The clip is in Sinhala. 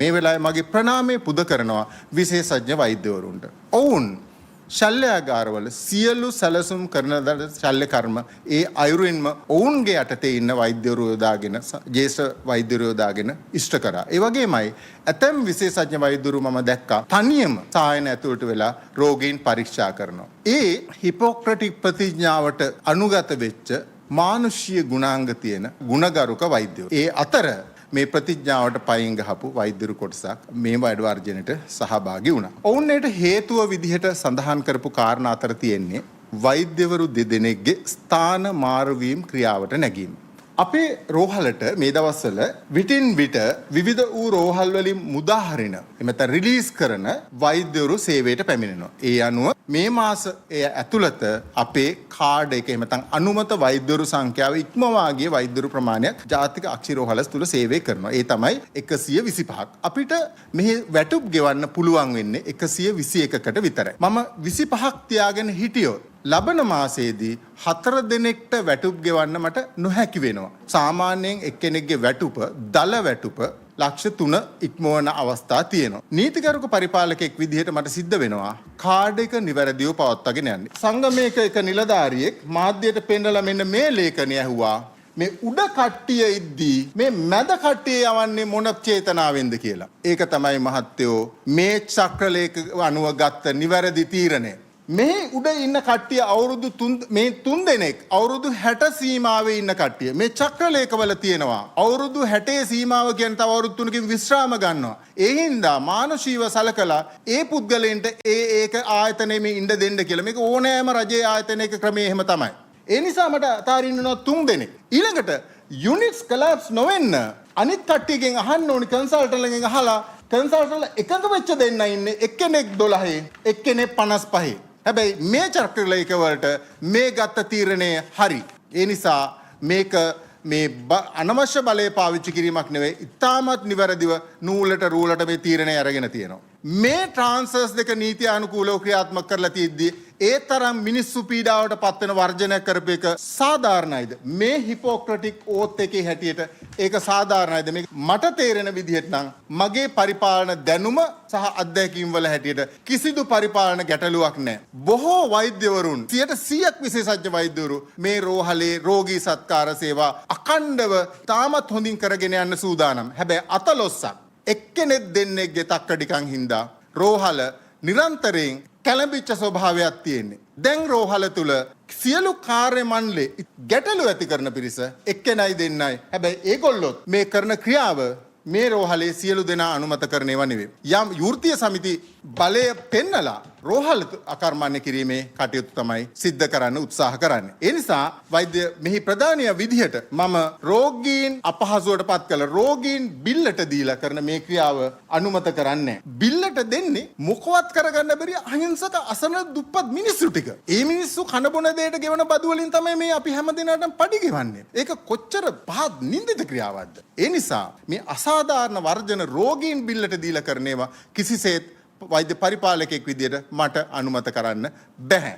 මේ වෙලාවේ මගේ ප්‍රණාමය පුද කරනවා විශේෂඥ වෛද්‍යවරුන්ට. ඔවුන් ශල්‍යාගාරවල සියලු සැලසුම් කරන ලද ශල්‍ය කර්ම ඒ අයුරින්ම ඔවුන්ගේ යටතේ ඉන්න වෛද්‍යවරු යොදාගෙන, ජ්‍යෙෂ්ඨ වෛද්‍යවරු යොදාගෙන ඉෂ්ට කරා. ඒ වගේමයි ඇතැම් විශේෂඥ වෛද්‍යවරු මම දැක්කා තනියම සායන ඇතුළට වෙලා රෝගීන් පරීක්ෂා කරනවා. ඒ හිපොක්‍රටික් ප්‍රතිඥාවට අනුගත වෙච්ච මානුෂීය ගුණාංග තියෙන ගුණගරුක වෛද්‍යවරු. ඒ අතර මේ ප්‍රතිඥාවට පයින් ගහපු වෛද්‍යවරු කොටසක් මේ වැඩ වර්ජනයට සහභාගී වුණා. ඔවුන් ඒට හේතුව විදිහට සඳහන් කරපු කාරණා අතර තියෙන්නේ වෛද්‍යවරු දෙදෙනෙක්ගේ ස්ථාන මාරුවීම් ක්‍රියාවට නැගීම. අපේ රෝහලට මේ දවස්වල විටින් විට විවිධ වූ රෝහල් වලින් මුදා හරින, එහෙම නැත්නම් රිලීස් කරන වෛද්‍යවරු සේවයට පැමිණෙනවා. ඒ අනුව මේ මාස එය ඇතුළත අපේ කාඩ් එක, එහෙම නැත්නම් අනුමත වෛද්‍යවරු සංඛ්‍යාව ඉක්මවා ගිය වෛද්‍යවරු ප්‍රමාණයක් ජාතික අක්ෂි රෝහල තුල සේවය කරනවා. ඒ තමයි 125ක්. අපිට මෙහි වැටුප් ගෙවන්න පුළුවන් වෙන්නේ 121කට විතරයි. මම 25ක් තියාගෙන හිටියොත් ලබන මාසයේදී හතර දෙනෙක්ට වැටුප් ගෙවන්න මට නොහැකි වෙනවා. සාමාන්‍යයෙන් එක්කෙනෙක්ගේ වැටුප, දල වැටුප ලක්ෂ 3 ඉක්මවන අවස්ථා තියෙනවා. නීතිගරුක පරිපාලකයෙක් විදිහට මට සිද්ධ වෙනවා කාඩ් එක නිවැරදිව පවත්වාගෙන යන්න. සංගමයක එක නිලධාරියෙක් මාධ්‍යයට පෙන්නලා මෙන්න මේ ලේඛනය ඇහුවා. මේ උඩ කට්ටිය ඉද්දී මේ මැද කට්ටිය යවන්නේ මොන චේතනාවෙන්ද කියලා. ඒක තමයි මහත්තයෝ මේ චක්‍රලේඛ අනුව ගත්ත නිවැරදි තීරණය. මේ උඩ ඉන්න කට්ටිය අවුරුදු තුන්, මේ තුන් දෙනෙක් අවුරුදු 60 සීමාවේ ඉන්න කට්ටිය. මේ චක්‍රලේඛවල තියෙනවා අවුරුදු 60 සීමාව කියන්නේ තව අවුරුදු 3කින් විශ්‍රාම ගන්නවා. ඒ හින්දා මානුෂීව සලකලා ඒ පුද්ගලයන්ට ඒ ඒක ආයතනයේ මේ ඉන්න දෙන්න කියලා. මේක ඕනෑම රජයේ ආයතනයක ක්‍රමය එහෙම තමයි. ඒ නිසා මට අතාරින්න වෙනවා තුන් දෙනෙක්. ඊළඟට යුනිට්ස් කොලැප්ස් නොවෙන්න අනිත් කට්ටියගෙන් අහන්න ඕනි, කන්සල්ටන්ට්ලගෙන් අහලා කන්සල්ටන්ට්ලා එකඟ වෙච්ච දෙන්න ඉන්නේ. එක්කෙනෙක් 12, එක්කෙනෙක් 55. හැබැයි මේ චක්‍රලේඛ වලට මේ ගත්ත තීරණය හරි. ඒ නිසා මේක මේ අනවශ්‍ය බලය පාවිච්චි කිරීමක් නෙවෙයි. ඉතාමත් නිවැරදිව නූලට රූලට මේ තීරණය අරගෙන තියෙනවා. මේ ට්‍රාන්ස්ෆර්ස් දෙක නීති අනුකූලව ක්‍රියාත්මක කරලා තියෙද්දි ඒ තරම් මිනිස්සු පීඩාවට පත්වෙන වර්ජනයක් කරපු එක සාධාරණයිද? මේ හිපෝක්‍රටික් ඕත් එකේ හැටියට ඒක සාධාරණයිද? මේක මට තේරෙන විදිහට නම් මගේ පරිපාලන දැනුම සහ අත්දැකීම් වල හැටියට කිසිදු පරිපාලන ගැටලුවක් නැහැ. බොහෝ වෛද්‍යවරුන්, 100%ක් විශේෂඥ වෛද්‍යවරු මේ රෝහලේ රෝගී සත්කාර සේවා අඛණ්ඩව තාමත් හොඳින් කරගෙන යන්න සූදානම්. හැබැයි අතලොස්සක් එක්කෙනෙක් දෙන්නෙක්ගේ තක්කඩිකම් හින්දා රෝහල නිරන්තරයෙන් කැළඹිච්ච ස්වභාවයක් තියෙන්නේ. දැන් රෝහල තුල සියලු කාර්ය මණ්ඩලේ ගැටලු ඇති කරන පිරිස එක්කෙනයි දෙන්නයි. හැබැයි ඒගොල්ලොත් මේ කරන ක්‍රියාව මේ රෝහලේ සියලු දෙනා අනුමත කරන ඒවා නෙවෙයි. යම් වෘත්තීය සමිති බලය පෙන්නලා රෝහල අකර්මණ්‍ය කිරීමේ කටයුතු තමයි සිද්ධ කරන්න උත්සාහ කරන්නේ. ඒ නිසා වෛද්‍ය මෙහි ප්‍රධානිය විදිහට මම රෝගීන් අපහසුවට පත් කළ, රෝගීන් බිල්ලට දීලා කරන මේ ක්‍රියාව අනුමත කරන්නේ. බිල්ලට දෙන්නේ මොකවත් කරගන්න බැරි අහිංසක අසරණ දුප්පත් මිනිස්සු ටික. ඒ මිනිස්සු කන බොන දෙයට ගෙවන බදු වලින් තමයි මේ අපි හැම දිනකටම පඩි ගෙවන්නේ. ඒක කොච්චර පහත් නින්දිත ක්‍රියාවක්ද? ඒ නිසා මේ අසාධාරණ වර්ජන, රෝගීන් බිල්ලට දීලා කරන ඒවා කිසිසේත් වෛද්‍ය පරිපාලකයෙක් විදියට මට අනුමත කරන්න බැහැ.